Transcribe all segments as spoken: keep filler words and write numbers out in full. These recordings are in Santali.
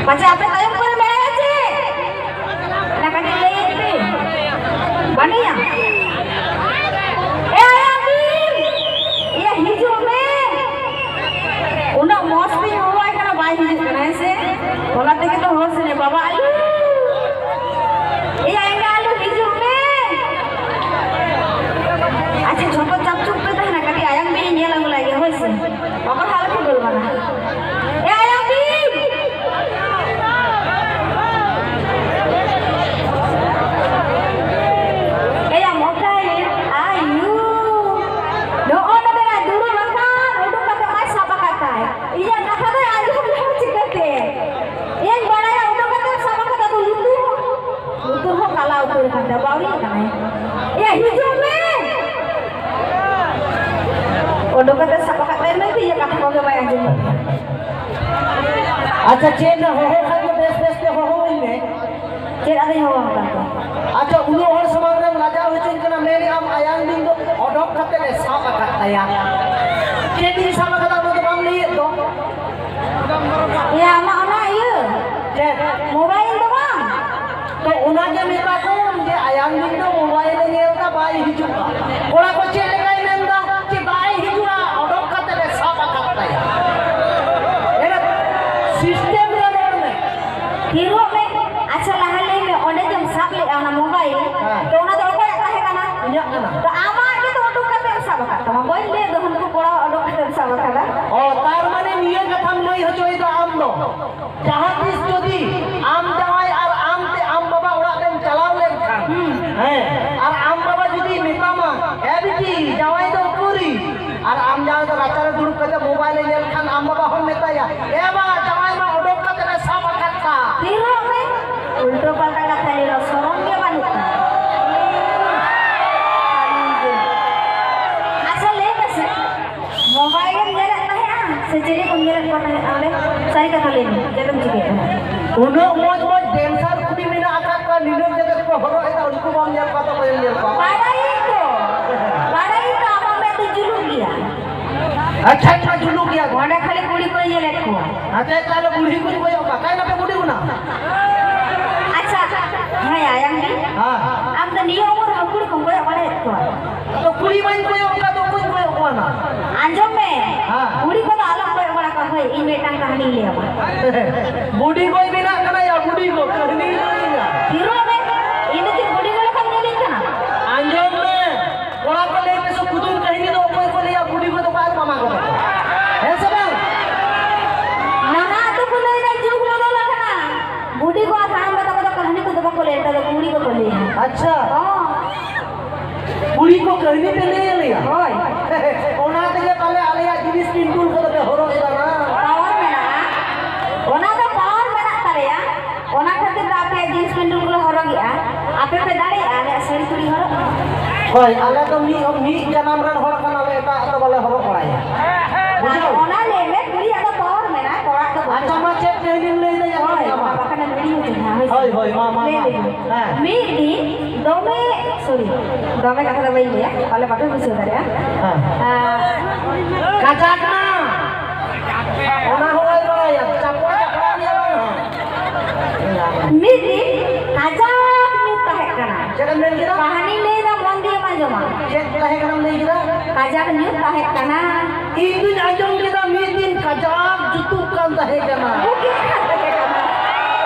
ᱯᱟᱪᱷᱮ ᱟᱯᱮ ᱛᱟᱭᱚᱢ ᱠᱚᱨᱮ ᱢᱮᱱᱟᱭᱟ ᱪᱮ? ᱚᱱᱟ ᱠᱟᱹᱴᱤᱡ ᱞᱟᱹᱭ ᱯᱮ᱾ ᱵᱟᱹᱱᱩᱭᱟ? ᱮ ᱟᱭᱟᱝ ᱵᱤᱱ! ᱮᱭᱟ, ᱦᱤᱡᱩᱜ ᱢᱮ᱾ ᱩᱱᱟᱹᱜ ᱢᱚᱡᱽ ᱛᱤᱧ ᱦᱚᱦᱚᱣᱟᱭ ᱠᱟᱱᱟ, ᱵᱟᱭ ᱦᱤᱡᱩᱜ ᱠᱟᱱᱟ, ᱦᱮᱸ ᱥᱮ? ᱦᱚᱞᱟ ᱛᱮᱜᱮ ᱛᱚ ᱦᱚᱦᱚ ᱥᱮᱱᱮ, ᱵᱟᱵᱟ ᱟᱞᱩ᱾ ᱮᱭᱟ, ᱮᱸᱜᱟ ᱟᱞᱩ, ᱦᱤᱡᱩᱜ ᱢᱮ᱾ ᱟᱪᱪᱷᱟ, ᱡᱷᱚᱛᱚ ᱪᱟᱯ ᱪᱩᱯ ᱯᱮ ᱛᱟᱦᱮᱱᱟ, ᱠᱟᱹᱴᱤᱡ ᱟᱭᱟᱝ ᱵᱤᱱ ᱧᱮᱞ ᱟᱹᱜᱩ ᱞᱟᱭ ᱜᱮ, ᱦᱳᱭ ᱥᱮ? ᱚᱠᱚᱭ ᱦᱚᱸ ᱟᱞᱚ ᱯᱮ ᱜᱳᱞᱢᱟᱞᱟ᱾ ᱮ ᱟᱭᱟᱝ ᱵᱤᱱ! ᱮᱭᱟ, ᱢᱚᱠᱟᱭ, ᱟᱭᱩ᱾ ᱱᱚᱜᱼᱚ ᱱᱚᱰᱮᱱᱟᱜ ᱫᱩᱲᱩᱵ ᱟᱠᱟᱱ, ᱩᱰᱩᱠ ᱠᱟᱛᱮ ᱢᱟᱭ ᱥᱟᱵ ᱟᱠᱟᱫ ᱛᱟᱭ᱾ ᱤᱧᱟᱹᱜ ᱠᱟᱛᱷᱟ ᱫᱚᱭ ᱟᱸᱡᱚᱢ ᱞᱮᱠᱷᱟᱱ ᱪᱤᱠᱟᱹᱛᱮ? ᱤᱧ ᱵᱟᱲᱟᱭᱟ, ᱩᱰᱩᱠ ᱠᱟᱛᱮ ᱥᱟᱵ ᱟᱠᱟᱫᱟ, ᱟᱫᱚ ᱞᱩᱛᱩᱨ ᱦᱚᱸ, ᱞᱩᱛᱩᱨ ᱦᱚᱸ ᱠᱟᱞᱟ ᱩᱛᱟᱹᱨ ᱟᱠᱟᱱ ᱛᱟᱭᱟ, ᱵᱟᱹᱣᱲᱤ ᱟᱠᱟᱱᱟᱭ᱾ ᱮᱭᱟ, ᱦᱤᱡᱩᱜ ᱢᱮ᱾ ᱩᱰᱩᱠ ᱠᱟᱛᱮ ᱥᱟᱵ ᱟᱠᱟᱫ ᱛᱟᱭ ᱢᱮᱱᱛᱮ ᱤᱧᱟᱹᱜ ᱠᱟᱛᱷᱟ ᱠᱚᱜᱮ ᱵᱟᱭ ᱟᱸᱡᱚᱢ ᱞᱮᱫᱟ᱾ ᱟᱪᱪᱷᱟ, ᱪᱮᱫ ᱱᱟ ᱦᱚᱦᱚ ᱠᱷᱟᱱ ᱫᱚ ᱵᱮᱥ ᱵᱮᱥ ᱛᱮ ᱦᱚᱦᱚ ᱟᱹᱧ ᱢᱮ᱾ ᱪᱮᱫ ᱟᱫᱚᱧ ᱦᱚᱦᱚ ᱟᱠᱟᱫ ᱠᱚᱣᱟ? ᱟᱪᱪᱷᱟ, ᱩᱱᱟᱹᱜ ᱦᱚᱲ ᱥᱟᱢᱟᱝ ᱨᱮᱢ ᱞᱟᱡᱟᱣ ᱦᱚᱪᱚᱧ ᱠᱟᱱᱟ, ᱢᱮᱱᱮᱫ ᱟᱢ ᱟᱭᱟᱝ ᱫᱤᱱ ᱫᱚ ᱚᱰᱚᱠ ᱠᱟᱛᱮ ᱞᱮ ᱥᱟᱵ ᱟᱠᱟᱫ ᱛᱟᱭᱟ᱾ ᱪᱮᱫ ᱤᱧ ᱥᱟᱵ ᱟᱠᱟᱫᱟ ᱚᱱᱟ ᱫᱚ ᱵᱟᱢ ᱞᱟᱹᱭᱮᱫ ᱫᱚ? ᱮᱭᱟ, ᱟᱢᱟᱜ ᱚᱱᱟ ᱤᱭᱟᱹ, ᱪᱮᱫ? ᱢᱳᱵᱟᱭᱤᱞ ᱫᱚ ᱵᱟᱝ? ᱛᱚ ᱚᱱᱟ ᱜᱮ ᱢᱮᱛᱟ ᱠᱚᱢ ᱡᱮ ᱟᱭᱟᱝ ᱫᱤᱱ ᱫᱚ ᱢᱳᱵᱟᱭᱤᱞ ᱮ ᱧᱮᱞ ᱮᱫᱟ, ᱵᱟᱭ ᱦᱤᱡᱩᱜᱼᱟ᱾ ᱠᱚᱲᱟ ᱠᱚ ᱪᱮᱫ ᱞᱮᱠᱟᱭ ᱢᱮᱱ ᱮᱫᱟ ᱡᱮ ᱵᱟᱭ ᱦᱤᱡᱩᱜᱼᱟ, ᱚᱰᱚᱠ ᱠᱟᱛᱮ ᱞᱮ ᱥᱟᱵ ᱟᱠᱟᱫ ᱛᱟᱭᱟ᱾ ᱮᱱᱟ ᱥᱤᱥᱴᱮᱢ ᱨᱮ ᱨᱚᱲ ᱢᱮ᱾ ᱛᱷᱤᱨᱚᱜ ᱢᱮ᱾ ᱟᱪᱪᱷᱟ, ᱞᱟᱦᱟ ᱞᱟᱹᱭ ᱢᱮ, ᱚᱸᱰᱮ ᱡᱮᱢ ᱥᱟᱵ ᱞᱮᱫᱼᱟ ᱚᱱᱟ ᱢᱳᱵᱟᱭᱤᱞ, ᱦᱮᱸ᱾ ᱛᱚ ᱚᱱᱟ ᱫᱚ ᱚᱠᱚᱭᱟᱜ ᱛᱟᱦᱮᱸ ᱠᱟᱱᱟ? ᱤᱧᱟᱹᱜ ᱠᱟᱱᱟ᱾ ᱛᱚ ᱟᱢᱟᱜ ᱜᱮ ᱛᱚ ᱩᱰᱩᱠ ᱠᱟᱛᱮ ᱮᱢ ᱥᱟᱵ ᱟᱠᱟᱫ ᱛᱟᱢᱟ᱾ ᱵᱟᱹᱧ ᱞᱟᱹᱭ ᱫᱚ ᱩᱱᱠᱩ ᱠᱚᱲᱟ ᱩᱰᱩᱠ ᱠᱟᱛᱮ ᱮᱢ ᱥᱟᱵ ᱟᱠᱟᱫᱟ᱾ ᱚ, ᱛᱟᱨ ᱢᱟᱱᱮ ᱱᱤᱭᱟᱹ ᱠᱟᱛᱷᱟᱢ ᱞᱟᱹᱭ ᱦᱚᱪᱚᱭᱮᱫᱟ ᱟᱢ ᱫᱚ, ᱡᱟᱦᱟᱸ ᱛᱤᱥ ᱡᱩᱫᱤ ᱟᱢ ᱡᱟᱶᱟᱭ ᱟᱨ ᱟᱢ ᱛᱮ ᱟᱢ ᱵᱟᱵᱟ ᱚᱲᱟᱜ ᱛᱮᱢ ᱪᱟᱞᱟᱣ ᱞᱮᱱᱠᱷᱟᱱ, ᱦᱩᱸ᱾ ᱦᱮᱸ, ᱟᱨ ᱟᱢ ᱵᱟᱵᱟ ᱡᱩᱫᱤ ᱢᱮᱛᱟᱢᱟ, "ᱮ ᱵᱤᱴᱤ, ᱡᱟᱶᱟᱭ ᱫᱚ ᱩᱠᱩᱨᱤᱡ?" ᱟᱨ ᱟᱢ ᱡᱟᱶᱟᱭ ᱫᱚ ᱨᱟᱪᱟᱨᱮ ᱫᱩᱲᱩᱵ ᱠᱟᱛᱮ ᱢᱳᱵᱟᱭᱤᱞ ᱮ ᱧᱮᱞ ᱠᱷᱟᱱ, ᱟᱢ ᱵᱟᱵᱟ ᱦᱚᱸᱢ ᱢᱮᱛᱟᱭᱟ, "ᱮ ᱵᱟ, ᱡᱟᱶᱟᱭ ᱢᱟ ᱚᱰᱚᱠ ᱠᱟᱛᱮ ᱮ ᱥᱟᱵ ᱟᱠᱟᱫ ᱠᱟ᱾" ᱛᱤᱨᱚᱜ ᱢᱮ᱾ ᱩᱞᱴᱟᱹ ᱯᱟᱞᱴᱟ ᱠᱟᱛᱷᱟ ᱞᱟᱹᱭ ᱨᱮᱱᱟᱜ ᱥᱚᱨᱚᱢ ᱜᱮ ᱵᱟᱹᱱᱩᱜ ᱛᱟᱢᱟ᱾ ᱟᱪᱪᱷᱟ, ᱞᱟᱹᱭ ᱢᱮᱥᱮ, ᱢᱳᱵᱟᱭᱤᱞ ᱮᱢ ᱧᱮᱞᱮᱫ ᱛᱟᱦᱮᱸᱜᱼᱟ ᱥᱮ ᱪᱤᱞᱤ ᱠᱚᱢ ᱧᱮᱞᱮᱫ ᱠᱚ ᱛᱟᱦᱮᱸᱜᱼᱟ ᱚᱸᱰᱮ? ᱥᱟᱹᱨᱤ ᱠᱟᱛᱷᱟ ᱞᱟᱹᱭ ᱢᱮ, ᱪᱮᱫ ᱮᱢ ᱪᱤᱠᱟᱹᱭᱮᱫ ᱛᱟᱦᱮᱸᱜᱼᱟ? ᱩᱱᱟᱹᱜ ᱢᱚᱡᱽ ᱢᱚᱡᱽ ᱰᱮᱱᱥᱟᱨ ᱠᱩᱲᱤ ᱢᱮᱱᱟᱜ ᱟᱠᱟᱫ ᱠᱚᱣᱟ, ᱱᱤᱱᱟᱹᱜ ᱡᱟᱭᱜᱟ ᱨᱮᱠᱚ ᱦᱚᱨᱚᱜ ᱮᱫᱟ, ᱩᱱᱠᱩ ᱵᱟᱢ ᱧᱮᱞ ᱠᱚᱣᱟ ᱛᱚ ᱚᱠᱚᱭᱮᱢ ᱧᱮᱞ ᱠᱚᱣᱟ? ᱵᱟᱰᱟᱭᱟᱹᱧ ᱛᱚ, ᱵᱟᱰᱟᱭᱟᱹᱧ ᱛᱚ, ᱟᱢᱟᱜ ᱢᱮᱫ ᱫᱚ ᱡᱩᱞᱩᱜ ᱜᱮᱭᱟ᱾ ᱟᱪᱪᱷᱟ, ᱟᱪᱪᱷᱟ, ᱡᱩᱞᱩᱜ ᱜᱮᱭᱟ ᱠᱚ᱾ ᱚᱸᱰᱮ ᱠᱷᱟᱹᱞᱤ ᱠᱩᱲᱤ ᱠᱚ ᱧᱮᱞᱮᱫ ᱠᱚᱣᱟ᱾ ᱟᱪᱪᱷᱟ, ᱛᱟᱦᱞᱮ ᱵᱩᱲᱦᱤ ᱠᱚᱧ ᱠᱚᱭᱚᱜ ᱠᱟᱜ, ᱚᱠᱟᱭ ᱱᱟᱯᱮ ᱵᱩᱰᱷᱤ ᱠᱟᱱᱟ? ᱟᱪᱪᱷᱟ, ᱦᱮᱸ, ᱟᱭᱟᱝ ᱜᱮ᱾ ᱦᱮᱸ᱾ ᱟᱢ ᱫᱚ ᱱᱤᱭᱟᱹ ᱩᱢᱮᱨ ᱦᱚᱸ ᱠᱩᱲᱤ ᱠᱚᱢ ᱠᱚᱭᱚᱜ ᱵᱟᱲᱟᱭᱮᱫ ᱠᱚᱣᱟ? ᱟᱫᱚ ᱠᱩᱲᱤ ᱢᱟᱧ ᱠᱚᱭᱚᱜ ᱠᱟᱜ, ᱫᱚ ᱚᱠᱚᱭ ᱠᱚᱭᱚᱜ ᱠᱚᱣᱟ ᱱᱟ? ᱟᱸᱡᱚᱢ ᱢᱮ, ᱦᱮᱸ᱾ ᱠᱩᱲᱤ ᱠᱚᱫᱚ ᱟᱞᱚᱢ ᱠᱚᱭᱚᱜ ᱵᱟᱲᱟ ᱠᱚᱣᱟ᱾ ᱦᱳᱭ, ᱤᱧ ᱢᱤᱫᱴᱟᱝ ᱠᱟᱹᱦᱱᱤᱧ ᱞᱟᱹᱭ ᱟᱢᱟ᱾ ᱵᱩᱰᱷᱤ ᱜᱚᱭ ᱵᱮᱱᱟᱜ ᱠᱟᱱᱟ ᱭᱟ, ᱵᱩᱰᱷᱤ ᱜᱚ, ᱠᱟᱹᱦᱱᱤ ᱞᱟᱹᱭ ᱧᱟ᱾ ᱛᱤᱨᱚᱜ ᱢᱮ, ᱤᱧ ᱫᱚ ᱪᱮᱫ ᱵᱩᱰᱷᱤ ᱜᱚ ᱞᱮᱠᱟᱢ ᱧᱮᱞᱤᱧ ᱠᱟᱱᱟ? ᱟᱸᱡᱚᱢ ᱢᱮ, ᱠᱚᱲᱟ ᱠᱚ ᱞᱟᱹᱭ ᱯᱮᱥᱮ, ᱠᱩᱫᱩᱢ ᱠᱟᱹᱦᱱᱤ ᱫᱚ ᱚᱠᱚᱭ ᱠᱚ ᱞᱟᱹᱭᱟ? ᱵᱩᱰᱷᱤ ᱜᱚ ᱛᱟᱠᱚ ᱟᱨ ᱢᱟᱢᱟ ᱜᱚ ᱛᱟᱠᱚ᱾ ᱦᱮᱸ ᱥᱮ ᱵᱟᱝ? ᱱᱟᱦᱟᱜ ᱫᱚᱠᱚ ᱞᱟᱹᱭᱫᱟ ᱡᱩᱜᱽ ᱵᱚᱫᱚᱞ ᱟᱠᱟᱱᱟ᱾ ᱵᱩᱰᱷᱤ ᱜᱚ ᱟᱨ ᱦᱟᱲᱟᱢ ᱵᱟ ᱛᱟᱠᱚ ᱫᱚ ᱠᱟᱹᱦᱱᱤ ᱠᱚᱫᱚ ᱵᱟᱠᱚ ᱞᱟᱹᱭᱟ, ᱱᱮᱛᱟᱨ ᱫᱚ ᱠᱩᱲᱤ ᱠᱚᱠᱚ ᱞᱟᱹᱭᱟ᱾ ᱟᱪᱪᱷᱟ᱾ ᱦᱚᱸ᱾ ᱠᱩᱲᱤ ᱠᱚ ᱠᱟᱹᱦᱱᱤ ᱯᱮ ᱞᱟᱹᱭ ᱟᱞᱮᱭᱟ? ᱦᱳᱭ᱾ ᱚᱱᱟ ᱛᱮᱜᱮ ᱯᱟᱞᱮ ᱟᱞᱮᱭᱟᱜ ᱡᱤᱱᱤᱥ ᱯᱤᱱᱴᱩᱞ ᱠᱚᱫᱚ ᱯᱮ ᱦᱚᱨᱚᱜ ᱮᱫᱟ ᱱᱟ᱾ ᱯᱟᱣᱟᱨ ᱢᱮᱱᱟᱜᱼᱟ, ᱚᱱᱟ ᱫᱚ ᱯᱟᱣᱟᱨ ᱢᱮᱱᱟᱜ ᱛᱟᱞᱮᱭᱟ, ᱚᱱᱟ ᱠᱷᱟᱹᱛᱤᱨ ᱛᱮ ᱟᱯᱮᱭᱟᱜ ᱡᱤᱱᱥ ᱯᱮᱱᱴ ᱠᱚᱞᱮ ᱦᱚᱨᱚᱜᱮᱜᱼᱟ᱾ ᱟᱯᱮ ᱯᱮ ᱫᱟᱲᱮᱭᱟᱜᱼᱟ ᱟᱞᱮᱭᱟᱜ ᱥᱟᱹᱲᱤ ᱪᱩᱲᱤ ᱦᱚᱨᱚᱜ? ᱦᱳᱭ, ᱟᱞᱮ ᱫᱚ ᱢᱤᱫ, ᱢᱤᱫ ᱡᱟᱱᱟᱢ ᱨᱮᱱ ᱦᱚᱲ ᱠᱟᱱᱟᱞᱮ, ᱮᱴᱟᱜ ᱫᱚ ᱵᱟᱞᱮ ᱦᱚᱨᱚᱜ ᱵᱟᱲᱟᱭᱟ᱾ ᱵᱩᱡᱷᱟᱹᱣ? ᱚᱱᱟ ᱞᱟᱹᱭ ᱢᱮ, ᱠᱩᱲᱤᱭᱟᱜ ᱫᱚ ᱯᱟᱣᱟᱨ ᱢᱮᱱᱟᱜᱼᱟ, ᱠᱚᱲᱟᱜ ᱫᱚ ᱵᱟᱹᱱᱩᱜ᱾ ᱟᱪᱪᱷᱟ, ᱢᱟ ᱪᱮᱫ ᱠᱟᱹᱦᱱᱤᱢ ᱞᱟᱹᱭ ᱫᱟ? ᱦᱳᱭ, ᱢᱟ, ᱵᱟᱠᱷᱟᱱ ᱮᱢ ᱦᱤᱲᱤᱧ ᱦᱚᱪᱚᱧᱟ, ᱦᱳᱭ ᱥᱮ? ᱦᱳᱭ, ᱦᱳᱭ, ᱢᱟ, ᱢᱟ, ᱞᱟᱹᱭ ᱢᱟ᱾ ᱞᱮᱜᱮ᱾ ᱦᱮᱸ᱾ ᱢᱤᱫ ᱫᱤᱱ ᱫᱚᱢᱮ, ᱥᱚᱨᱤ, ᱫᱚᱢᱮ ᱠᱟᱛᱷᱟ ᱫᱚ ᱵᱟᱹᱧ ᱞᱟᱹᱭᱟ, ᱯᱟᱞᱮ ᱵᱟᱯᱮ ᱵᱩᱡᱷᱟᱹᱣ ᱫᱟᱲᱮᱭᱟᱜᱼᱟ᱾ ᱦᱮᱸ᱾ ᱟᱨ ᱠᱟᱡᱟᱠ ᱱᱟ᱾ ᱚᱱᱟ ᱦᱚᱸ ᱵᱟᱭ ᱵᱟᱲᱟᱭᱟ, ᱪᱟᱯᱚᱲ ᱪᱟᱯᱚᱲ ᱱᱤᱭᱟᱹ ᱵᱟᱝ ᱦᱚᱸ᱾ ᱢᱤᱫ ᱫᱤᱱ ᱠᱟᱡᱟᱠ ᱧᱩᱛ ᱛᱟᱦᱮᱸ ᱠᱟᱱᱟ᱾ ᱪᱮᱫ ᱮᱢ ᱢᱮᱱ ᱠᱮᱫᱟ? ᱠᱟᱹᱦᱱᱤ ᱞᱟᱹᱭ ᱫᱟ, ᱢᱚᱱ ᱫᱤᱭᱮ ᱟᱸᱡᱚᱢᱟ᱾ ᱪᱮᱫ ᱛᱟᱦᱮᱸ ᱠᱟᱱᱟᱢ ᱞᱟᱹᱭ ᱠᱮᱫᱟ? ᱠᱟᱡᱟᱠ ᱧᱩᱛ ᱛᱟᱦᱮᱸ ᱠᱟᱱᱟ᱾ ᱤᱧ ᱫᱩᱧ ᱟᱸᱡᱚᱢ ᱠᱮᱫᱟ ᱢᱤᱫ ᱫᱤᱱ ᱠᱟᱡᱟᱠ ᱡᱩᱛᱩᱜ ᱠᱟᱱ ᱛᱟᱦᱮᱸ ᱠᱟᱱᱟ᱾ ᱵᱩᱠᱤ ᱠᱟᱱ ᱛᱟᱦᱮᱸ ᱠᱟᱱᱟ᱾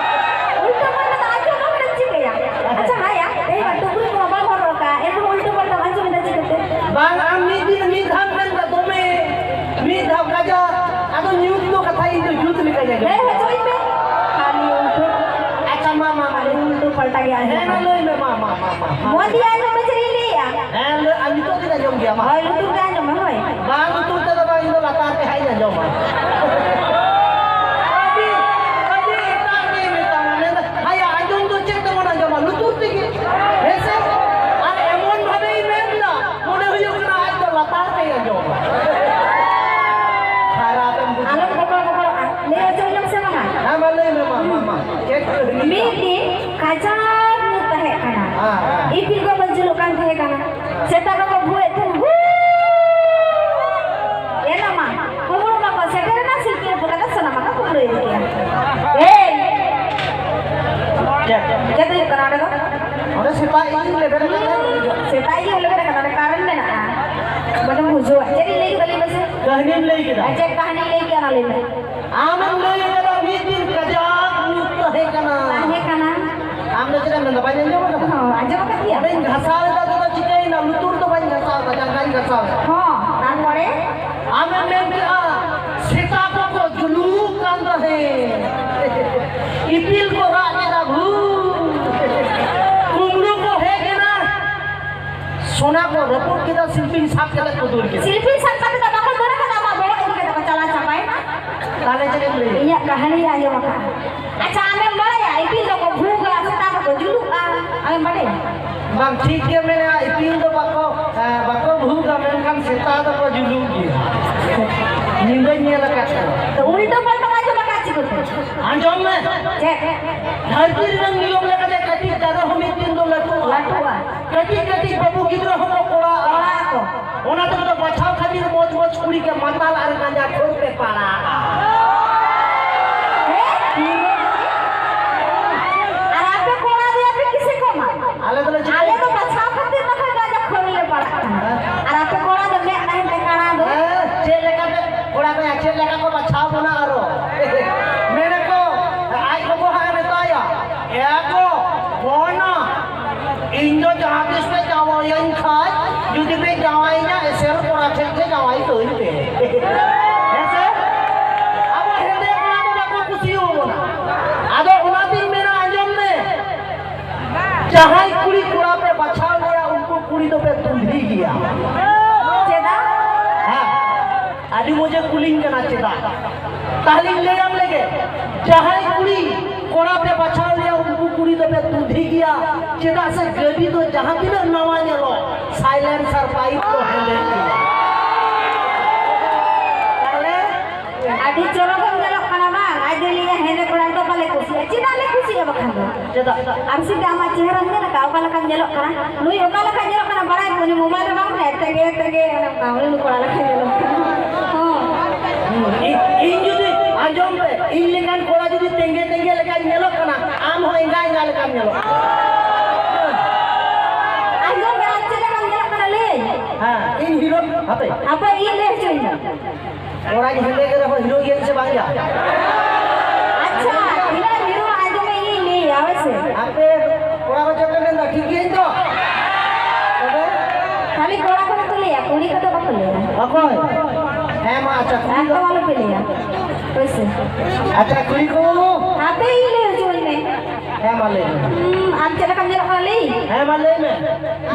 ᱩᱞᱴᱟᱹ ᱯᱟᱞᱴᱟ ᱫᱚ ᱟᱸᱡᱚᱢ ᱵᱟᱢ ᱪᱤᱠᱟᱹᱭᱟ? ᱟᱪᱪᱷᱟ, ᱦᱟᱭᱟ, ᱛᱮᱦᱮᱧ ᱢᱟ ᱴᱩᱠᱩᱡ ᱠᱚᱢᱟ ᱵᱟᱢ ᱦᱚᱨᱚᱜ ᱟᱠᱟᱫ, ᱮᱱᱨᱮᱦᱚᱸ ᱩᱞᱴᱟᱹ ᱯᱟᱞᱴᱟᱢ ᱟᱸᱡᱚᱢ ᱮᱫᱟ ᱪᱤᱠᱟᱹᱛᱮ? ᱵᱟᱝ, ᱟᱢ ᱢᱤᱫ ᱫᱤᱱ ᱢᱤᱫ ᱫᱷᱟᱣ ᱢᱮᱱ ᱫᱟ ᱫᱚᱢᱮ, ᱢᱤᱫ ᱫᱷᱟᱣ ᱠᱟᱡᱟᱠ, ᱟᱫᱚ ᱧᱩᱛ ᱫᱚ ᱠᱟᱛᱷᱟ ᱤᱧ ᱫᱚ ᱡᱩᱛ ᱞᱮᱠᱟᱧ ᱟᱸᱡᱚᱢ ᱞᱟᱹᱭ ᱠᱮᱫᱟ᱾ ᱦᱚᱪᱚᱭ ᱢᱮ᱾ ᱠᱷᱟᱹᱞᱤ ᱩᱞᱴᱟᱹ, ᱟᱪᱪᱷᱟ, ᱢᱟ, ᱢᱟ, ᱢᱟ, ᱠᱷᱟᱹᱞᱤ ᱩᱞᱴᱟᱹ ᱯᱟᱞᱴᱟ ᱜᱮ ᱦᱮᱸ, ᱟᱸᱡᱚᱢᱚᱜ ᱢᱟ, ᱠᱟᱱᱟ᱾ ᱞᱟᱹᱭ ᱢᱮ, ᱢᱟ, ᱢᱟ, ᱢᱟ, ᱢᱟ, ᱢᱟ᱾ ᱢᱚᱱ ᱫᱤᱭᱮ ᱟᱸᱡᱚᱢ ᱢᱮ, ᱪᱮᱫ ᱤᱧ ᱞᱟᱹᱭᱮᱜᱼᱟ᱾ ᱦᱮᱸ, ᱞᱟᱹᱭ, ᱟᱨ ᱱᱤᱛᱚᱜ ᱫᱚᱧ ᱟᱸᱡᱚᱢ ᱜᱮᱭᱟ, ᱢᱟ᱾ ᱦᱳᱭ, ᱞᱩᱛᱩᱨ ᱛᱮ ᱟᱸᱡᱚᱢ ᱢᱮ, ᱦᱳᱭ᱾ ᱵᱟᱝ, ᱞᱩᱛᱩᱨ ᱛᱮᱫᱚ ᱵᱟᱝ, ᱤᱧ ᱫᱚ ᱞᱟᱛᱟᱨ ᱛᱮ ᱦᱟᱸᱜ ᱤᱧ ᱟᱸᱡᱚᱢᱟ᱾ ᱟᱹᱰᱤ, ᱟᱹᱰᱤ ᱮᱴᱟᱜ ᱜᱮᱭ ᱢᱮᱛᱟᱢᱟ, ᱢᱮᱱᱫᱟ, ᱦᱟᱭᱟ, ᱟᱸᱡᱚᱢ ᱫᱚ ᱪᱮᱫ ᱛᱮᱵᱚᱱ ᱟᱸᱡᱚᱢᱟ? ᱞᱩᱛᱩᱨ ᱛᱮᱜᱮ᱾ ᱦᱮᱸ ᱥᱮ? ᱟᱨ ᱮᱢᱚᱱ ᱵᱷᱟᱵᱮᱭ ᱢᱮᱱᱫᱟ, ᱢᱚᱱᱮ ᱦᱩᱭᱩᱜ ᱠᱟᱱᱟ ᱟᱡ ᱫᱚ ᱞᱟᱛᱟᱨ ᱛᱮᱭ ᱟᱸᱡᱚᱢᱟ᱾ ᱠᱷᱟᱨᱟᱯ ᱮᱢ ᱵᱩᱡᱷᱟᱹᱣᱟ᱾ ᱟᱞᱚᱢ ᱵᱚᱠᱚᱲ ᱵᱚᱠᱚᱲᱚᱜᱼᱟ᱾ ᱞᱟᱹᱭ ᱦᱚᱪᱚᱧ ᱢᱮ ᱥᱮ ᱵᱟᱝᱟ? ᱦᱮᱸ, ᱢᱟ ᱞᱟᱹᱭ ᱢᱮ, ᱢᱟ, ᱢᱟ, ᱢᱟ᱾ ᱪᱮᱫ ᱠᱚ ᱦᱩᱭᱩᱜᱼᱟ? ᱢᱤᱫ ᱫᱤᱱ ᱠᱟᱡᱟᱠ ᱧᱩᱛ ᱛᱟᱦᱮᱸ ᱠᱟᱱᱟ᱾ ᱦᱮᱸ, ᱦᱮᱸ᱾ ᱤᱯᱤᱞ ᱠᱚᱠᱚ ᱡᱩᱞᱩᱜ ᱠᱟᱱ ᱛᱟᱦᱮᱸ ᱠᱟᱱᱟ᱾ ᱥᱮᱛᱟ ᱠᱚᱠᱚ ᱵᱷᱩ ᱮᱫ ᱛᱟᱦᱮᱸ, ᱦᱩ! ᱮᱱᱟ ᱥᱮᱛᱟᱜ ᱤᱧ ᱞᱮᱵᱮᱫ ᱟᱠᱟᱫᱟ, ᱩᱱᱤ ᱫᱚ᱾ ᱥᱮᱛᱟᱜ ᱤᱧ ᱞᱮᱵᱮᱫ ᱟᱠᱟᱫᱟ, ᱚᱸᱰᱮ ᱠᱟᱨᱮᱱᱴ ᱢᱮᱱᱟᱜᱼᱟ᱾ ᱵᱟᱰᱮᱢ ᱵᱩᱡᱷᱟᱹᱣᱟ᱾ ᱪᱮᱫ ᱤᱧ ᱞᱟᱹᱭ ᱠᱮᱫᱟ, ᱞᱟᱹᱭ ᱢᱮᱥᱮ᱾ ᱠᱟᱹᱦᱱᱤᱢ ᱞᱟᱹᱭ ᱠᱮᱫᱟ᱾ ᱟᱨ ᱪᱮᱫ ᱠᱟᱹᱦᱱᱤᱧ ᱞᱟᱹᱭ ᱠᱮᱫᱟ, ᱚᱱᱟ ᱞᱟᱹᱭ ᱢᱮ᱾ ᱟᱢᱮᱢ ᱞᱟᱹᱭ ᱠᱟᱫᱟ, ᱢᱤᱫ ᱫᱤᱱ ᱠᱟᱡᱟᱠ ᱧᱩᱛ ᱛᱟᱦᱮᱸ ᱠᱟᱱᱟ᱾ ᱛᱟᱦᱮᱸ ᱠᱟᱱᱟ᱾ ᱟᱢ ᱫᱚ ᱪᱮᱫ ᱮᱢ ᱢᱮᱱᱫᱟ, ᱵᱟᱹᱧ ᱟᱸᱡᱚᱢ ᱠᱟᱫᱟ? ᱦᱚᱸ, ᱟᱸᱡᱚᱢ ᱟᱠᱟᱫ ᱜᱮᱭᱟ᱾ ᱚᱸᱰᱮᱧ ᱜᱷᱟᱥᱟᱣ ᱮᱫᱟ, ᱟᱫᱚ ᱪᱤᱠᱟᱹᱭᱮᱱᱟ? ᱞᱩᱛᱩᱨ ᱫᱚ ᱵᱟᱹᱧ ᱜᱷᱟᱥᱟᱣ ᱮᱫᱟ, ᱡᱟᱸᱜᱟᱧ ᱜᱷᱟᱥᱟᱣ ᱮᱫᱟ᱾ ᱦᱚᱸ, ᱛᱟᱨᱯᱚᱨᱮ? ᱟᱢᱮᱢ ᱢᱮᱱ ᱠᱮᱫᱟ, ᱥᱮᱛᱟ ᱠᱚᱠᱚ ᱡᱩᱞᱩᱜ ᱠᱟᱱ ᱛᱟᱦᱮᱸ᱾ ᱤᱯᱤᱞ ᱠᱚ ᱨᱟᱜ ᱠᱮᱫᱟ, ᱵᱷᱩ᱾ ᱠᱩᱢᱵᱽᱲᱩ ᱠᱚ ᱦᱮᱡ ᱮᱱᱟ, ᱥᱚᱱᱟ ᱠᱚ ᱨᱟᱹᱯᱩᱫ ᱠᱮᱫᱟ, ᱥᱤᱞᱯᱤᱧ ᱥᱟᱵ ᱠᱟᱛᱮ ᱠᱚ ᱫᱟᱹᱲ ᱠᱮᱫᱟ᱾ ᱥᱤᱞᱯᱤᱧ ᱥᱟᱵ ᱠᱟᱛᱮ ᱫᱚ ᱵᱟᱠᱚ ᱫᱟᱹᱲ ᱠᱟᱫᱟ, ᱟᱢᱟᱜ ᱵᱚᱦᱚᱜ ᱤᱫᱤ ᱠᱟᱛᱮ ᱠᱚ ᱪᱟᱞᱟᱣ ᱪᱟᱵᱟᱭᱮᱱᱟ᱾ ᱛᱟᱦᱞᱮ ᱪᱮᱫ ᱮᱢ ᱞᱟᱹᱭᱟ? ᱤᱧᱟᱹᱜ ᱠᱟᱹᱦᱱᱤ ᱟᱸᱡᱚᱢ ᱟᱠᱟᱫᱼᱟ᱾ ᱟᱪᱪᱷᱟ, ᱟᱢᱮᱢ ᱵᱟᱲᱟᱭᱟ ᱤᱯᱤᱞ ᱫᱚᱠᱚ ᱵᱷᱩᱜᱟ, ᱥᱮᱛᱟ ᱫᱚᱠᱚ ᱡᱩᱞᱩᱜᱼᱟ? ᱟᱢᱮᱢ ᱵᱟᱲᱟᱭᱟ? ᱵᱟᱝ, ᱴᱷᱤᱠ ᱜᱮ ᱢᱮᱱᱟ, ᱤᱯᱤᱞ ᱫᱚ ᱵᱟᱠᱚ, ᱮ, ᱵᱟᱠᱚ ᱵᱷᱩᱜᱟ, ᱢᱮᱱᱠᱷᱟᱱ ᱥᱮᱛᱟ ᱫᱚᱠᱚ ᱡᱩᱞᱩᱜ ᱜᱮᱭᱟ᱾ ᱧᱤᱫᱟᱹᱧ ᱧᱮᱞ ᱟᱠᱟᱫ ᱠᱚᱣᱟ᱾ ᱛᱚ ᱩᱞᱴᱟᱹ ᱯᱟᱞᱴᱟ ᱟᱸᱡᱚᱢ ᱟᱠᱟᱫ ᱪᱤᱠᱟᱹᱛᱮ? ᱟᱸᱡᱚᱢ ᱢᱮ᱾ ᱪᱮᱫ? ᱫᱷᱟᱹᱨᱛᱤ ᱨᱮᱱᱟᱜ ᱱᱤᱭᱚᱢ ᱞᱮᱠᱟᱛᱮ ᱠᱟᱹᱴᱤᱡ ᱫᱟᱨᱮ ᱦᱚᱸ ᱢᱤᱫ ᱫᱤᱱ ᱫᱚ ᱞᱟᱹᱴᱩᱜᱼᱟ᱾ ᱞᱟᱹᱴᱩᱜᱼᱟ᱾ ᱠᱟᱹᱴᱤᱡ ᱠᱟᱹᱴᱤᱡ ᱵᱟᱹᱵᱩ ᱜᱤᱫᱽᱨᱟᱹ ᱦᱚᱸᱠᱚ ᱠᱚᱲᱟᱜᱼᱟ᱾ ᱠᱚᱲᱟᱜᱼᱟ ᱠᱚ᱾ ᱚᱱᱟ ᱛᱮᱜᱮ ᱛᱚ ᱵᱟᱪᱷᱟᱣ ᱠᱷᱟᱹᱛᱤᱨ ᱢᱚᱡᱽ ᱢᱚᱡᱽ ᱠᱩᱲᱤ ᱜᱮ ᱢᱟᱛᱟᱞ ᱟᱨ ᱜᱟᱸᱡᱟ ᱠᱷᱳᱨ ᱯᱮ ᱯᱟᱲᱟᱜᱼᱟ᱾ ᱦᱮᱸ? ᱟᱨ ᱟᱯᱮ ᱠᱚᱲᱟ ᱫᱚ ᱟᱯᱮ ᱠᱤᱥᱮ ᱠᱚ ᱮᱢᱟ? ᱟᱞᱮ ᱫᱚᱞᱮ ᱪᱤᱠᱟᱹᱭᱟ? ᱟᱞᱮ ᱫᱚ ᱵᱟᱪᱷᱟᱣ ᱠᱷᱟᱹᱛᱤᱨ ᱛᱮ ᱦᱚᱸ ᱜᱟᱸᱡᱟ ᱠᱷᱳᱨ ᱞᱮ ᱯᱟᱲᱟᱜ ᱠᱟᱱᱟ᱾ ᱦᱮᱸ? ᱟᱨ ᱟᱯᱮ ᱠᱚᱲᱟ ᱫᱚ ᱢᱮᱫ ᱛᱟᱦᱮᱱ ᱛᱮ ᱠᱟᱬᱟ ᱫᱚ᱾ ᱦᱮᱸ, ᱪᱮᱫ ᱞᱮᱠᱟ ᱯᱮ, ᱠᱚᱲᱟ ᱠᱚ ᱪᱮᱫ ᱞᱮᱠᱟ ᱠᱚ ᱵᱟᱪᱷᱟᱣ ᱵᱚᱱᱟ ᱟᱨᱚ? ᱢᱮᱱᱟᱠᱚ, ᱟᱡ ᱜᱚᱜᱚ ᱦᱟᱸᱜ ᱮ ᱢᱮᱛᱟᱭᱟ, ᱮ ᱜᱚ, ᱵᱚᱱᱟ, ᱤᱧ ᱫᱚ ᱡᱟᱦᱟᱸ ᱛᱤᱥ ᱯᱮ ᱡᱟᱶᱟᱭᱟᱹᱧ ᱠᱷᱟᱡ, ᱡᱩᱫᱤ ᱯᱮ ᱡᱟᱶᱟᱭᱤᱧᱟ, ᱮᱥᱮᱞ ᱠᱚᱲᱟ ᱴᱷᱮᱱ ᱜᱮ ᱡᱟᱶᱟᱭ ᱠᱟᱹᱧ ᱯᱮ᱾ ᱦᱮᱸ ᱥᱮ? ᱟᱵᱚ ᱦᱮᱸᱫᱮ ᱠᱚᱲᱟ ᱫᱚ ᱵᱟᱠᱚ ᱠᱩᱥᱤᱭᱟᱵᱚᱱᱟ᱾ ᱟᱫᱚ ᱚᱱᱟᱛᱤᱧ ᱢᱮᱱᱟ, ᱟᱸᱡᱚᱢ ᱢᱮ, ᱡᱟᱦᱟᱸᱭ ᱠᱩᱲᱤ ᱠᱚᱲᱟ ᱯᱮ ᱵᱟᱪᱷᱟᱣ ᱞᱮᱭᱟ, ᱩᱱᱠᱩ ᱠᱩᱲᱤ ᱫᱚᱯᱮ ᱫᱩᱞᱦᱤ ᱜᱮᱭᱟ᱾ ᱪᱮᱫᱟᱜ? ᱦᱮᱸ, ᱟᱹᱰᱤ ᱢᱚᱡᱮ ᱠᱩᱞᱤᱧ ᱠᱟᱱᱟ, ᱪᱮᱫᱟᱜ? ᱛᱟᱦᱞᱮᱧ ᱞᱟᱹᱭᱟᱢ ᱞᱮᱜᱮ, ᱡᱟᱦᱟᱸᱭ ᱠᱩᱲᱤ ᱠᱚᱲᱟ ᱯᱮ ᱵᱟᱪᱷᱟᱣ ᱞᱮᱭᱟ, ᱩᱱᱠᱩ ᱠᱩᱲᱤ ᱫᱚᱯᱮ ᱫᱩᱞᱦᱤ ᱜᱮᱭᱟ᱾ ᱪᱮᱫᱟᱜ ᱥᱮ ᱜᱟᱹᱰᱤ ᱫᱚ ᱡᱟᱦᱟᱸ ᱛᱤᱱᱟᱹᱜ ᱱᱟᱣᱟ ᱧᱮᱞᱚᱜ, silencer pipe ᱠᱚ ᱦᱮᱸᱫᱮ ᱜᱮᱭᱟ᱾ ᱛᱟᱦᱞᱮ ᱟᱹᱰᱤ ᱪᱚᱨᱚᱠᱮᱢ ᱧᱮᱞᱚᱜ ᱠᱟᱱᱟ ᱵᱟᱝ? ᱟᱡ ᱫᱚᱭ ᱞᱟᱹᱭᱟ, ᱦᱮᱸᱫᱮ ᱠᱚᱲᱟ ᱫᱚ ᱵᱟᱞᱮ ᱠᱩᱥᱤᱭᱟᱜᱼᱟ᱾ ᱪᱮᱫᱟᱜ ᱞᱮ ᱠᱩᱥᱤᱭᱟᱜᱼᱟ ᱵᱟᱠᱷᱟᱱ ᱫᱚ? ᱪᱮᱫᱟᱜ? ᱟᱢ ᱥᱮ ᱟᱢᱟᱜ ᱪᱮᱦᱨᱟᱢ ᱧᱮᱞ ᱟᱠᱟᱫᱼᱟ? ᱚᱠᱟ ᱞᱮᱠᱟᱢ ᱧᱮᱞᱚᱜ ᱠᱟᱱᱟ? ᱱᱩᱭ ᱚᱠᱟ ᱞᱮᱠᱟᱭ ᱧᱮᱞᱚᱜ ᱠᱟᱱᱟ ᱵᱟᱲᱟᱭ ᱠᱚ? ᱩᱱᱤ mobile ᱨᱮ ᱵᱟᱝ ᱢᱮ, ᱛᱮᱜᱮ, ᱛᱮᱜᱮ, ᱚᱱᱮ ᱚᱱᱠᱟ, ᱩᱱᱤ ᱠᱚᱲᱟ ᱞᱮᱠᱟᱭ ᱧᱮᱞᱚᱜ ᱠᱟᱱᱟ᱾ ᱦᱚᱸ᱾ ᱤᱧ, ᱤᱧ ᱡᱩᱫᱤ, ᱟᱸᱡᱚᱢ ᱯᱮ, ᱤᱧ ᱞᱮᱠᱟᱱ ᱠᱚᱲᱟ ᱡᱩᱫᱤ ᱛᱮᱸᱜᱮ ᱛᱮᱸᱜᱮ ᱞᱮᱠᱟᱧ ᱧᱮᱞᱚᱜ ᱠᱟᱱᱟ, ᱟᱢ ᱦᱚᱸ ᱮᱸᱜᱟ ᱮᱸᱜᱟ ᱞᱮᱠᱟᱢ ᱧᱮᱞᱚᱜ ᱠᱟᱱᱟ᱾ ᱦᱟᱯᱮ᱾ ᱟᱯᱮ ᱤᱧ ᱞᱟᱹᱭ ᱦᱚᱪᱚᱧ ᱢᱮ᱾ ᱠᱚᱲᱟ ᱜᱮ ᱦᱮᱸᱫᱮ ᱜᱮ ᱨᱮᱦᱚᱸ ᱦᱤᱨᱳ ᱜᱮᱭᱟ ᱥᱮ ᱵᱟᱝ ᱭᱟ? ᱟᱪᱪᱷᱟ, ᱦᱤᱨᱳ, ᱦᱤᱨᱳ ᱟᱸᱡᱚᱢ ᱢᱮ, ᱤᱧ ᱞᱟᱹᱭᱟ, ᱦᱳᱭ ᱥᱮ? ᱟᱯᱮ ᱠᱚᱲᱟ ᱠᱚ ᱪᱮᱫ ᱯᱮ ᱢᱮᱱᱫᱟ? ᱴᱷᱤᱠ ᱜᱮᱭᱟᱹᱧ ᱛᱚ? ᱛᱚᱵᱮ? ᱠᱷᱟᱹᱞᱤ ᱠᱚᱲᱟ ᱠᱚ ᱜᱮᱠᱚ ᱞᱟᱹᱭᱟ, ᱠᱩᱲᱤ ᱠᱚᱫᱚ ᱵᱟᱠᱚ ᱞᱟᱹᱭᱟ᱾ ᱚᱠᱚᱭ? ᱦᱮᱸ, ᱢᱟ, ᱟᱪᱪᱷᱟ, ᱠᱩᱲᱤ ᱫᱚ? ᱮᱠᱫᱚᱢ ᱟᱞᱚᱯᱮ ᱞᱟᱹᱭᱟ, ᱦᱳᱭ ᱥᱮ? ᱟᱪᱪᱷᱟ, ᱠᱩᱲᱤ ᱠᱚ᱾ ᱦᱟᱯᱮ, ᱤᱧ ᱞᱟᱹᱭ ᱦᱚᱪᱚᱧ ᱢᱮ᱾ ᱦᱮᱸ, ᱢᱟ ᱞᱟᱹᱭ ᱢᱮ᱾ ᱦᱩᱸ, ᱟᱢ ᱪᱮᱫ ᱞᱮᱠᱟᱢ ᱧᱮᱞᱚᱜ ᱠᱟᱱᱟ ᱞᱟᱹᱭ? ᱦᱮᱸ, ᱢᱟ ᱞᱟᱹᱭ ᱢᱮ᱾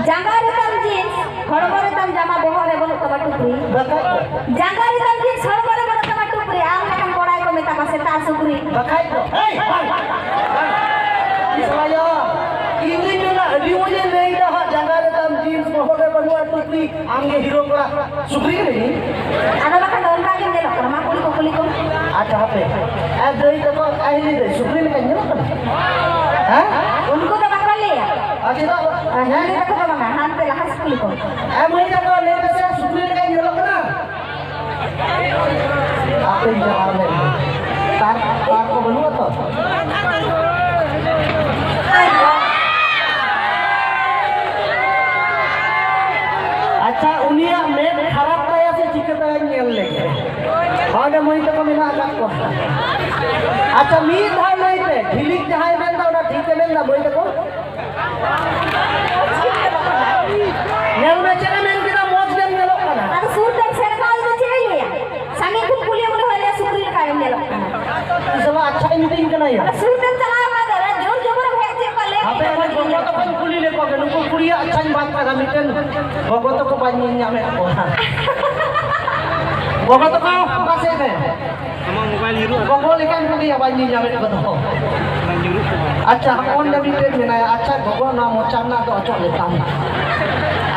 ᱡᱟᱸᱜᱟ ᱨᱮᱛᱟᱢ ᱡᱤᱱᱥ, ᱦᱚᱲᱢᱚ ᱨᱮᱛᱟᱢ ᱡᱟᱢᱟ, ᱵᱚᱦᱚᱜ ᱨᱮ ᱵᱟᱹᱱᱩᱜ ᱛᱟᱢᱟ ᱴᱩᱯᱨᱤ᱾ ᱵᱟᱠᱷᱟᱡ ᱫᱚ᱾ ᱡᱟᱸᱜᱟ ᱨᱮᱛᱟᱢ ᱡᱤᱱᱥ, ᱦᱚᱲᱢᱚ ᱨᱮ ᱵᱟᱹᱱᱩᱜ ᱛᱟᱢᱟ ᱴᱩᱯᱨᱤ᱾ ᱟᱢ ᱞᱮᱠᱟᱱ ᱠᱚᱲᱟᱭ ᱠᱚ ᱢᱮᱛᱟ ᱠᱚᱣᱟ ᱥᱮᱛᱟ ᱥᱩᱠᱨᱤ᱾ ᱵᱟᱠᱷᱟᱡ ᱫᱚ᱾ ᱮᱭ, ᱵᱟᱝ, ᱵᱟᱝ᱾ ᱤᱥ ᱵᱷᱟᱭᱟ, ᱤᱧ ᱫᱩᱧ ᱢᱮᱱᱟ, ᱟᱹᱰᱤ ᱢᱚᱡᱮ ᱞᱟᱹᱭ ᱫᱟ ᱦᱟᱸᱜ, ᱡᱟᱸᱜᱟ ᱨᱮᱛᱟᱢ ᱡᱤᱱᱥ, ᱵᱚᱦᱚᱜ ᱨᱮ ᱵᱟᱹᱱᱩᱜᱼᱟ ᱴᱩᱯᱨᱤ᱾ ᱟᱢ ᱜᱮ ᱦᱤᱨᱳ ᱠᱚᱲᱟ᱾ ᱥᱩᱠᱨᱤ ᱠᱟᱹᱱᱟᱹᱧ᱾ ᱟᱫᱚ ᱵᱟᱠᱷᱟᱱ ᱫᱚ ᱚᱱᱠᱟ ᱜᱮᱢ ᱧᱮᱞᱚᱜ ᱠᱟᱱᱟ᱾ ᱢᱟ ᱠᱩᱞᱤ ᱠᱚ, ᱠᱩᱞᱤ ᱠᱚ᱾ ᱟᱪᱪᱷᱟ, ᱦᱟᱯᱮ᱾ ᱮ, ᱫᱟᱹᱭ ᱛᱟᱠᱚ, ᱟᱭ ᱞᱟᱹᱭ ᱫᱟᱹᱭ, ᱥᱩᱠᱨᱤ ᱞᱮᱠᱟᱧ ᱧᱮᱞᱚᱜ ᱠᱟᱱᱟ? ᱦᱮᱸ? ᱩᱱᱠᱩ ᱫᱚ ᱵᱟᱠᱚ ᱞᱟᱹᱭᱟ᱾ ᱟᱨ ᱪᱮᱫᱟᱜ ᱵᱟᱝ? ᱟᱨ ᱦᱮᱸ? ᱫᱟᱹᱭ ᱛᱟᱠᱚ ᱫᱚ ᱵᱟᱝᱟ, ᱦᱟᱱᱛᱮ ᱞᱟᱦᱟ ᱥᱮᱫ ᱠᱩᱞᱤ ᱠᱚᱢ᱾ ᱮ, ᱢᱟᱹᱭ ᱛᱟᱠᱚ, ᱞᱟᱹᱭ ᱢᱮᱥᱮ, ᱥᱩᱠᱨᱤ ᱞᱮᱠᱟᱧ ᱧᱮᱞᱚᱜ ᱠᱟᱱᱟ? ᱟᱯᱮᱧ ᱪᱟᱞᱟᱣ ᱞᱮᱱ ᱜᱮ᱾ ᱛᱟᱨ, ᱛᱟᱨ ᱠᱚ ᱵᱟᱹᱱᱩᱜᱼᱟ ᱛᱚ? ᱟᱪᱪᱷᱟ, ᱩᱱᱤᱭᱟᱜ ᱢᱮᱫ ᱠᱷᱟᱨᱟᱯ ᱛᱟᱭᱟ ᱥᱮ ᱪᱤᱠᱟᱹ ᱛᱟᱭᱟᱧ ᱧᱮᱞ ᱞᱮᱜᱮ᱾ ᱦᱚᱸᱰᱮ ᱢᱟᱹᱭ ᱛᱟᱠᱚ ᱢᱮᱱᱟᱜ ᱟᱠᱟᱫ ᱠᱚᱣᱟ᱾ ᱟᱪᱪᱷᱟ, ᱢᱤᱫ ᱫᱷᱟᱣ ᱞᱟᱹᱭ ᱯᱮ, ᱡᱷᱤᱞᱤᱠ ᱡᱟᱦᱟᱸᱭ ᱢᱮᱱᱫᱟ, ᱚᱱᱟ ᱴᱷᱤᱠ ᱮ ᱢᱮᱱᱫᱟ, ᱢᱟᱹᱭ ᱛᱟᱠᱚ? ᱧᱮᱞ ᱢᱮ, ᱪᱮᱫ ᱮ ᱢᱮᱱ ᱠᱮᱫᱟ? ᱢᱚᱡᱽ ᱜᱮᱢ ᱧᱮᱞᱚᱜ ᱠᱟᱱᱟ᱾ ᱟᱫᱚ ᱥᱩᱨ ᱛᱮᱢ ᱥᱮᱱ ᱠᱟᱱ ᱫᱚ ᱪᱮᱫ ᱮ ᱞᱟᱹᱭᱟ? ᱥᱟᱺᱜᱤᱧ ᱠᱷᱚᱱ ᱠᱩᱞᱤ ᱩᱱᱤ ᱦᱚᱸᱭ ᱞᱟᱹᱭᱟ, "ᱥᱩᱠᱨᱤ ᱞᱮᱠᱟ ᱜᱮᱢ ᱧᱮᱞᱚᱜ ᱠᱟᱱᱟ᱾" ᱤᱧ ᱥᱟᱞᱟᱜ ᱟᱪᱪᱷᱟᱭ ᱢᱤᱛᱟᱹᱧ ᱠᱟᱱᱟ ᱭᱟ᱾ ᱟᱫᱚ ᱥᱩᱨ ᱛᱮᱢ ᱪᱟᱞᱟᱣ ᱠᱟᱱ ᱫᱚ, ᱡᱳᱨ ᱡᱚᱵᱚᱨᱮᱢ ᱦᱮᱡ ᱪᱮᱫ ᱠᱚ ᱞᱟᱹᱭᱟ? ᱦᱟᱯᱮ, ᱚᱱᱟ ᱜᱚᱜᱚ ᱛᱟᱠᱚᱧ ᱠᱩᱞᱤ ᱞᱮᱫ ᱠᱚᱣᱟ, ᱱᱩᱠᱩ ᱠᱩᱲᱤᱭᱟᱜ ᱟᱪᱪᱷᱟᱧ ᱵᱟᱫ ᱠᱟᱫᱟ, ᱢᱤᱫᱴᱮᱱ ᱜᱚᱜᱚ ᱛᱟᱠᱚ ᱵᱟᱹᱧ ᱧᱮᱞ ᱧᱟᱢᱮᱫ ᱠᱚᱣᱟ᱾ ᱜᱚᱜᱚ ᱛᱟᱠᱚ, ᱚᱠᱟ ᱥᱮᱫ ᱨᱮ? ᱟᱢᱟᱜ ᱢᱳᱵᱟᱭᱤᱞ ᱧᱩᱨᱩᱜ ᱜᱚᱜᱚ ᱞᱮᱠᱟᱱ ᱠᱚᱜᱮᱭᱟ, ᱵᱟᱹᱧ ᱧᱮᱞ ᱧᱟᱢᱮᱫ ᱠᱚᱫᱚ᱾ ᱚᱱᱟ ᱧᱩᱨᱩᱜ ᱠᱟᱱᱟ᱾ ᱟᱪᱪᱷᱟ, ᱦᱚᱸᱜᱼᱚᱭ ᱚᱸᱰᱮ ᱢᱤᱫᱴᱮᱱ ᱢᱮᱱᱟᱭᱟ᱾ ᱟᱪᱪᱷᱟ, ᱜᱚᱜᱚ, ᱱᱚᱣᱟ ᱢᱚᱪᱟ ᱨᱮᱱᱟᱜ ᱫᱚ ᱚᱪᱚᱜ ᱞᱮᱛᱟᱢ᱾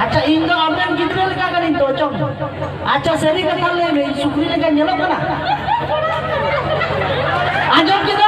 ᱟᱪᱪᱷᱟ, ᱤᱧ ᱫᱚ ᱟᱢᱨᱮᱱ ᱜᱤᱫᱽᱨᱟᱹ ᱞᱮᱠᱟ ᱠᱟᱹᱱᱟᱹᱧ ᱛᱚ, ᱚᱪᱚᱜ ᱢᱮ᱾ ᱟᱪᱪᱷᱟ, ᱥᱟᱹᱨᱤ ᱠᱟᱛᱷᱟ ᱞᱟᱹᱭ ᱢᱮ, ᱤᱧ ᱥᱩᱠᱨᱤ ᱞᱮᱠᱟ ᱧᱮᱞᱚᱜ ᱠᱟᱱᱟ? ᱟᱸᱡᱚᱢ ᱠᱮᱫᱟ?